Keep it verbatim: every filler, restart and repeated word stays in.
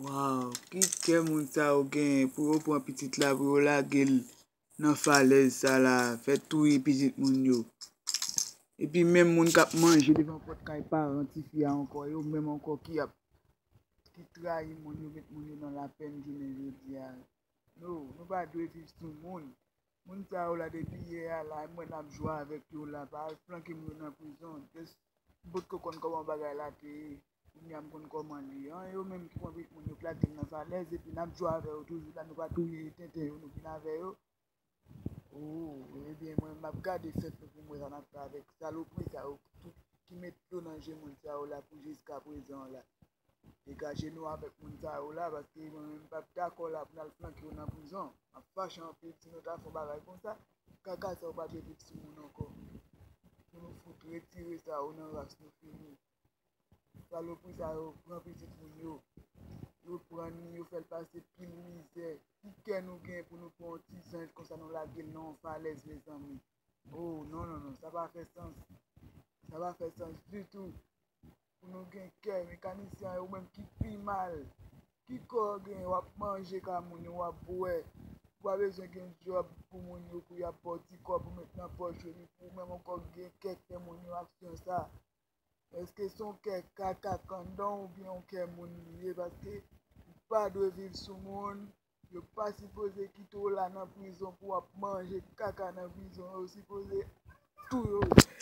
Waw, ki kè moun sa yo genyen pou yo pran pitit la, pou yo lage l nan falèz sa la, fè touye pitit moun yo. Epi menm moun k ap manje devan pòt kay paran tifi a ankò, yo menm ankò ki ap ki trayi moun yo, met moun yo nan lapèn jounen jodi a. No, nou pa dwe viv sou moun. Moun sa yo la depi yè a la, mwen n ap jwe avèk yo la, pa al flanke m yo nan prizon. Just m potko konn kòman bagay la te ye, kounye a m konn kòman li ye. An, yo menm ki pran pitit moun yo plake m nan falèz, epi n ap jwe avè yo toujou la, nou pa touye tenten yo, nou vin avè yo. Oh, ebyen, mwen, m ap gade fèt nou pou m wè sa n ap fè avèk salopri sa yo tout ki met dlo nan je moun sa yo la pou jiska prezan la. Degaje nou avèk moun sa yo la, paske mwen menm m p ap dakò la pou n al flanke yo nan prizon. M ap fache anpil si nou ta fè yon bagay konsa. Kaka sa yo pa dwe viv sou moun ankò. Pou nou fout retire sa yo nan ras nou fini. Salopri sa yo pran pitit moun yo. Yo pran li, yo fè l pase pil mizè. Ki kè nou gen pou nou pran yon ti zanj konsa nou lage l nan yon falèz, mezanmi? Oh, non, non, non, sa pa fè sans. Sa pa fè sans ditou. Pou nou gen kè, mekanisyen yo menm ki pi mal. Ki kò w gen, w ap manje ka moun yo, w ap bwè. Ou pa bezwen gen djòb pou moun yo, pou y ap ba w ti kòb ou met nan pòch yo, epi ou menm ankò gen kè k fè moun yo aksyon sa. Èske se yon kè kaka kandan oubyen yon kè moun li ye? Paske ou pa dwe viv sou moun. Yo pa sipoze kite w la nan prizon pou w ap manje kaka nan prizon. Yo sipoze touye w.